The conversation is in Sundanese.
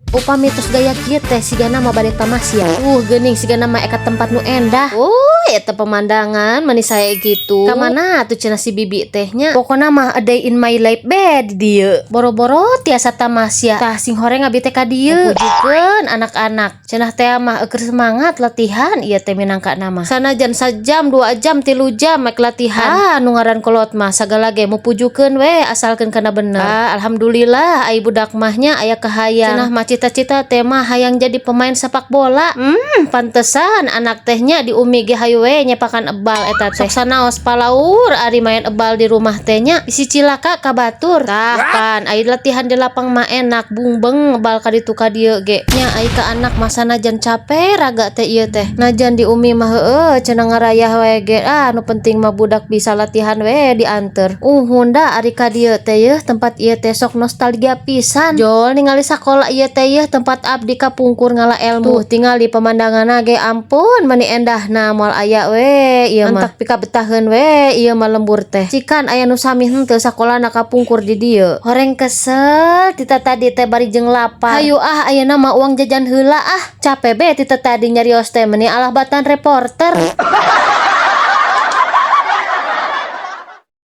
Upami tos gaya kieu teh sigana mah bade tamasya. Geuning sigana mah eka tempat nu endah. Eta pemandangan mani sae gitu. Ka mana atuh cenah si bibi teh nya? Pokona mah a day in my life be di dieu. Boro-boro tiasa tamasya. Tah, sing horeng abi teh ka dieu. Pujukeun anak-anak. Cenah teh mah keur semangat latihan ieu teh minangka nama. Sanajan sajam, 2 jam, 3 jam mek latihan. Ah, nu ngaran kolot mah sagala ge mupujukeun we asalkeun kana bener. Ah, alhamdulillah ai budak mah nya aya kahayang. Cenah mah cita-cita teh mah hayang jadi pemain sepak bola. Pantesan anak teh nya di umi ge hayu we nyepakan ebal eta teh. Sok sanaos palaur ari main ebal di rumah teh nya, bisi cilaka ka batur. Tah pan ai latihan di lapang mah enak bungbeng ebal ka ditu ka dieu ge. Nya ai ka anak mah sanajan cape raga teh ieu teh. Najan di umi mah heueuh cenah ngarayah we ge, ah, nu penting mah budak bisa latihan we dianter. Uhun da ari ka dieu teh yeuh, tempat ieu teh sok nostalgia pisan. Jol ningali sakola ieu teh yeuh, tempat abdi kapungkur ngala elmu. Tuh, tingali pemandanganna ge, ampun mani endahna, moal aya we ieu mah. Antak pikabetaheun we ieu mah lembur teh. Cikan aya nu sami henteu sakolana kapungkur di dieu. Horeng kesel tita tadi teh bari jeung lapar. Hayu ah, ayeuna mah uang jajan heula ah. Capek be tita tadi nyarios teh, meni alah batan reporter.